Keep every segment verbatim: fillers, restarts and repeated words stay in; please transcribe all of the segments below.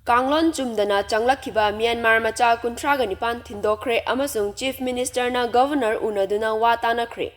ꯀꯥꯡꯂꯣꯟ ꯆꯨꯝꯗꯅ ꯆꯪꯂꯛꯈꯤꯕ ꯃ꯭ꯌꯥꯟꯃꯥꯔ ꯃꯆꯥ ꯀꯨꯟꯊ꯭ꯔꯥꯒ ꯅꯤꯄꯥꯟ ꯊꯤꯟꯗꯣꯛꯈ꯭ꯔꯦ ꯑꯃꯁꯨꯡ Chief Minister ꯅ Governor ꯎꯅꯗꯨꯅ ꯋꯥ ꯇꯥꯅꯈ꯭ꯔꯦ꯫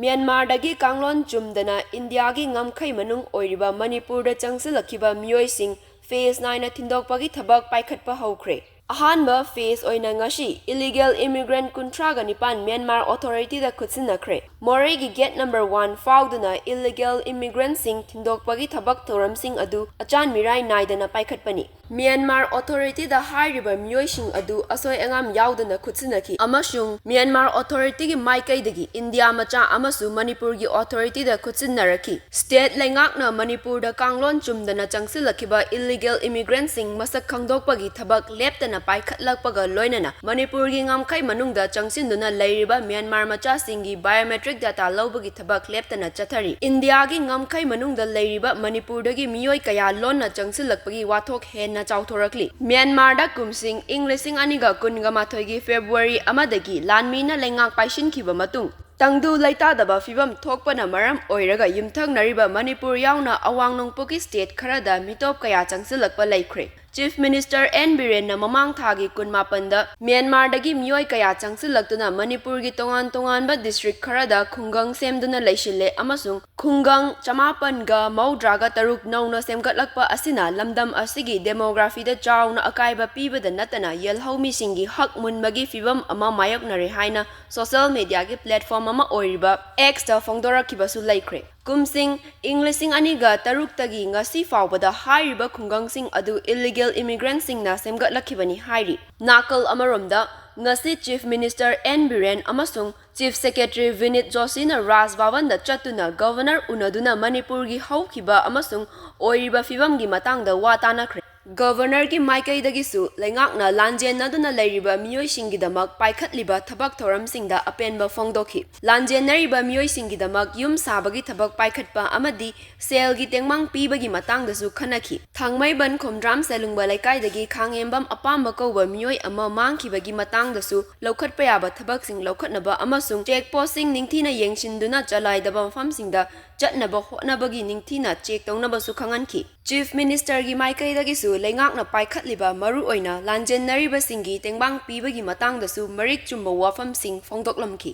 ꯃ꯭ꯌꯥꯟꯃꯥꯔꯗꯒꯤ ꯀꯥꯡꯂꯣꯟ ꯆꯨꯝꯗꯅ ꯏꯟꯗꯤꯌꯥꯒꯤ ꯉꯝꯈꯩ ꯃꯅꯨꯡ ꯑꯣꯏꯔꯤꯕ ꯃꯅꯤꯄꯨꯔꯗ ꯆꯪꯁꯤꯜꯂꯛꯈꯤꯕ ꯃꯤꯑꯣꯏꯁꯤꯡ phase ꯅꯥꯏꯅ ꯊꯤꯟꯗꯣꯛꯄꯒꯤ ꯊꯕꯛ ꯄꯥꯏꯈꯠꯄ ꯍꯧꯈ꯭ꯔꯦ꯫ ꯑꯍꯥꯟꯕ phase ꯑꯣꯏꯅ ꯉꯁꯤ illegal immigrant ꯀꯨꯟꯊ꯭ꯔꯥꯒ ꯅꯤꯄꯥꯟ ꯃ꯭ꯌꯥꯟꯃꯥꯔ authority ꯗ ꯈꯨꯠꯁꯤꯟꯅꯈ꯭ꯔꯦ꯫ ꯃꯣꯔꯦꯒꯤ gate number one ꯐꯥꯎꯗꯨꯅ illegal immigrant ꯁꯤꯡ ꯊꯤꯟꯗꯣꯛꯄꯒꯤ ꯊꯕꯛ ꯊꯧꯔꯝꯁꯤꯡ ꯑꯗꯨ ꯑꯆꯥꯟ ꯃꯤꯔꯥꯏ ꯅꯥꯏꯗꯅ ꯄꯥꯏꯈꯠꯄꯅꯤ꯫ ꯃ꯭ꯌꯥꯟꯃꯥꯔ authority ꯗ ꯍꯥꯏꯔꯤꯕ ꯃꯤꯑꯣꯏꯁꯤꯡ ꯑꯗꯨ ꯑꯁꯣꯏ ꯑꯉꯥꯝ ꯌꯥꯎꯗꯅ ꯈꯨꯠꯁꯤꯟꯅꯈꯤ ꯑꯃꯁꯨꯡ ꯃ꯭ꯌꯥꯟꯃꯥꯔ authority ꯒꯤ ꯃꯥꯏꯀꯩꯗꯒꯤ ꯏꯟꯗꯤꯌꯥ ꯃꯆꯥ ꯑꯃꯁꯨ ꯃꯅꯤꯄꯨꯔꯒꯤ authority ꯗ ꯈꯨꯠꯁꯤꯟꯅꯔꯛꯈꯤ꯫ State ꯂꯩꯉꯥꯛꯅ ꯃꯅꯤꯄꯨꯔꯗ ꯀꯥꯡꯂꯣꯟ ꯆꯨꯝꯗꯅ ꯆꯪꯁꯤꯜꯂꯛꯈꯤꯕ illegal immigrant ꯁꯤꯡ ꯃꯁꯛ ꯈꯪꯗꯣꯛꯄꯒꯤ ꯊꯕꯛ ꯂꯦꯞꯇꯅ ꯄꯥꯏꯈꯠꯂꯛꯄꯒ ꯂꯣꯏꯅꯅ ꯃꯅꯤꯄꯨꯔꯒꯤ ꯉꯝꯈꯩ ꯃꯅꯨꯡꯗ ꯆꯪꯁꯤꯟꯗꯨꯅ ꯂꯩꯔꯤꯕ ꯃ꯭ꯌꯥꯟꯃꯥꯔ ꯃꯆꯥꯁꯤꯡꯒꯤ biometric data ꯂꯧꯕꯒꯤ ꯊꯕꯛ ꯂꯦꯞꯇꯅ ꯆꯠꯊꯔꯤ꯫ ꯏꯟꯗꯤꯌꯥꯒꯤ ꯉꯝꯈꯩ ꯃꯅꯨꯡꯗ ꯂꯩꯔꯤꯕ ꯃꯅꯤꯄꯨꯔꯗꯒꯤ ꯃꯤꯑꯣꯏ ꯀꯌꯥ ꯂꯣꯟꯅ ꯆꯪꯁꯤꯜꯂꯛꯄꯒꯤ ꯋꯥꯊꯣꯛ ꯍꯦꯟꯅ ꯆꯥꯎꯊꯣꯔꯛꯂꯤ꯫ ꯃ꯭ꯌꯥꯟꯃꯥꯔꯗ ꯀꯨꯝꯁꯤꯡ ꯏꯪ ꯂꯤꯁꯤꯡ ꯑꯅꯤꯒ ꯀꯨꯟꯒ ꯃꯥꯊꯣꯏꯒꯤ February ꯑꯃꯗꯒꯤ ꯂꯥꯟꯃꯤꯅ ꯂꯩꯉꯥꯛ ꯄꯥꯏꯁꯤꯟꯈꯤꯕ ꯃꯇꯨꯡ, ꯇꯪꯗꯨ ꯂꯩꯇꯥꯗꯕ ꯐꯤꯚꯝ ꯊꯣꯛꯄꯅ ꯃꯔꯝ ꯑꯣꯏꯔꯒ ꯌꯨꯝꯊꯪꯅꯔꯤꯕ ꯃꯅꯤꯄꯨꯔ ꯌꯥꯎꯅ ꯑꯋꯥꯡ ꯅꯣꯡꯄꯣꯛꯀꯤ state ꯈꯔꯗ ꯃꯤꯇꯣꯞ ꯀꯌꯥ ꯆꯪꯁꯤꯜꯂꯛꯄ ꯂꯩꯈ꯭ꯔꯦ꯫ Chief Minister ꯑꯦꯟ ꯕꯤꯔꯦꯟꯅ ꯃꯃꯥꯡ ꯊꯥꯒꯤ ꯀꯨꯟꯃꯥꯄꯟꯗ ꯃ꯭ꯌꯥꯟꯃꯥꯔꯗꯒꯤ ꯃꯤꯑꯣꯏ ꯀꯌꯥ ꯆꯪꯁꯤꯜꯂꯛꯇꯨꯅ ꯃꯅꯤꯄꯨꯔꯒꯤ ꯇꯣꯉꯥꯟ ꯇꯣꯉꯥꯟꯕ district ꯈꯔꯗ ꯈꯨꯡꯒꯪ ꯁꯦꯝꯗꯨꯅ ꯂꯩꯁꯤꯜꯂꯦ ꯑꯃꯁꯨꯡ ꯈꯨꯡꯒꯪ ꯆꯃꯥꯄꯟꯒ ꯃꯧꯗ꯭ꯔꯥꯒ ꯇꯔꯨꯛ ꯅꯧꯅ ꯁꯦꯝꯒꯠꯂꯛꯄ ꯑꯁꯤꯅ ꯂꯝꯗꯝ ꯑꯁꯤꯒꯤ demography ꯗ ꯆꯥꯎꯅ ꯑꯀꯥꯏꯕ ꯄꯤꯕꯗ ꯅꯠꯇꯅ ꯌꯦꯜꯍꯧꯃꯤꯁꯤꯡꯒꯤ ꯍꯛ ꯃꯨꯟꯕꯒꯤ ꯐꯤꯚꯝ ꯑꯃ ꯃꯥꯌꯣꯛꯅꯔꯦ ꯍꯥꯏꯅ social media ꯒꯤ platform ꯑꯃ ꯑꯣꯏꯔꯤꯕ X ꯇ ꯐꯣꯡꯗꯣꯔꯛꯈꯤꯕꯁꯨ ꯂꯩꯈ꯭ꯔꯦ꯫ ꯀꯨꯝꯁꯤꯡ ꯏꯪ ꯂꯤꯁꯤꯡ ꯑꯅꯤꯒ ꯇꯔꯨꯛꯇꯒꯤ ꯉꯁꯤ ꯐꯥꯎꯕꯗ ꯍꯥꯏꯔꯤꯕ ꯈꯨꯡꯒꯪꯁꯤꯡ ꯑꯗꯨ illegal immigrant ꯁꯤꯡꯅ ꯁꯦꯝꯒꯠꯂꯛꯈꯤꯕꯅꯤ ꯍꯥꯏꯔꯤ꯫ ꯅꯥꯀꯜ ꯑꯃꯔꯣꯝꯗ, ꯉꯁꯤ Chief Minister ꯑꯦꯟ ꯕꯤꯔꯦꯟ ꯑꯃꯁꯨꯡ Chief Secretary ꯚꯤꯅꯤꯠ ꯖꯣꯁꯤꯅ ꯔꯥꯖ ꯚꯕꯟꯗ ꯆꯠꯇꯨꯅ Governor ꯎꯅꯗꯨꯅ ꯃꯅꯤꯄꯨꯔꯒꯤ ꯍꯧꯈꯤꯕ ꯑꯃꯁꯨꯡ ꯑꯣꯏꯔꯤꯕ ꯐꯤꯚꯝꯒꯤ ꯃꯇꯥꯡꯗ ꯋꯥ ꯇꯥꯅꯈ꯭ꯔꯦ꯫ Governor ꯒꯤ ꯃꯥꯏꯀꯩꯗꯒꯤꯁꯨ ꯂꯩꯉꯥꯛꯅ ꯂꯥꯟꯖꯦꯟꯅꯗꯨꯅ ꯂꯩꯔꯤꯕ ꯃꯤꯑꯣꯏꯁꯤꯡꯒꯤꯗꯃꯛ ꯄꯥꯏꯈꯠꯂꯤꯕ ꯊꯕꯛ ꯊꯧꯔꯝꯁꯤꯡꯗ ꯑꯄꯦꯟꯕ ꯐꯣꯡꯗꯣꯛꯈꯤ꯫ ꯂꯥꯟꯖꯦꯟꯅꯔꯤꯕ ꯃꯤꯑꯣꯏꯁꯤꯡꯒꯤꯗꯃꯛ ꯌꯨꯝ ꯁꯥꯕꯒꯤ ꯊꯕꯛ ꯄꯥꯏꯈꯠꯄ ꯑꯃꯗꯤ ꯁꯦꯜꯒꯤ ꯇꯦꯡꯃꯥꯡ ꯄꯤꯕꯒꯤ ꯃꯇꯥꯡꯗꯁꯨ ꯈꯟꯅꯈꯤ꯫ ꯊꯥꯡꯃꯩꯕꯟ ꯈꯣꯝꯗ꯭ꯔꯥꯝ ꯁꯦꯂꯨꯡꯕ ꯂꯩꯀꯥꯏꯗꯒꯤ ꯈꯥꯡꯉꯦꯝꯕꯝ ꯑꯄꯥꯝꯕ ꯀꯧꯕ ꯃꯤꯑꯣꯏ ꯑꯃ ꯃꯥꯡꯈꯤꯕꯒꯤ ꯃꯇꯥꯡꯗꯁꯨ ꯂꯧꯈꯠꯄ ꯌꯥꯕ ꯊꯕꯛꯁꯤꯡ ꯂꯧꯈꯠꯅꯕ ꯑꯃꯁꯨꯡ check post ꯁꯤꯡ ꯅꯤꯡꯊꯤꯅ ꯌꯦꯡꯁꯤꯟꯗꯨꯅ ꯆꯂꯥꯏꯗꯕ ꯃꯐꯝꯁꯤꯡꯗ ꯆꯠꯅꯕ ꯍꯣꯠꯅꯕꯒꯤ ꯅꯤꯡꯊꯤꯅ check ꯇꯧꯅꯕꯁꯨ ꯈꯪꯍꯟꯈꯤ꯫ Chief Minister ꯒꯤ ꯃꯥꯏꯀꯩꯗꯒꯤꯁꯨ ꯂꯩꯉꯥꯛꯅ ꯄꯥꯏꯈꯠꯂꯤꯕ ꯃꯔꯨꯑꯣꯏꯅ ꯂꯥꯟꯖꯦꯟꯅꯔꯤꯕꯁꯤꯡꯒꯤ ꯇꯦꯡꯕꯥꯡ ꯄꯤꯕꯒꯤ ꯃꯇꯥꯡꯗꯁꯨ ꯃꯔꯤꯛ ꯆꯨꯝꯕ ꯋꯥꯐꯝꯁꯤꯡ ꯐꯣꯡꯗꯣꯛꯂꯝꯈꯤ꯫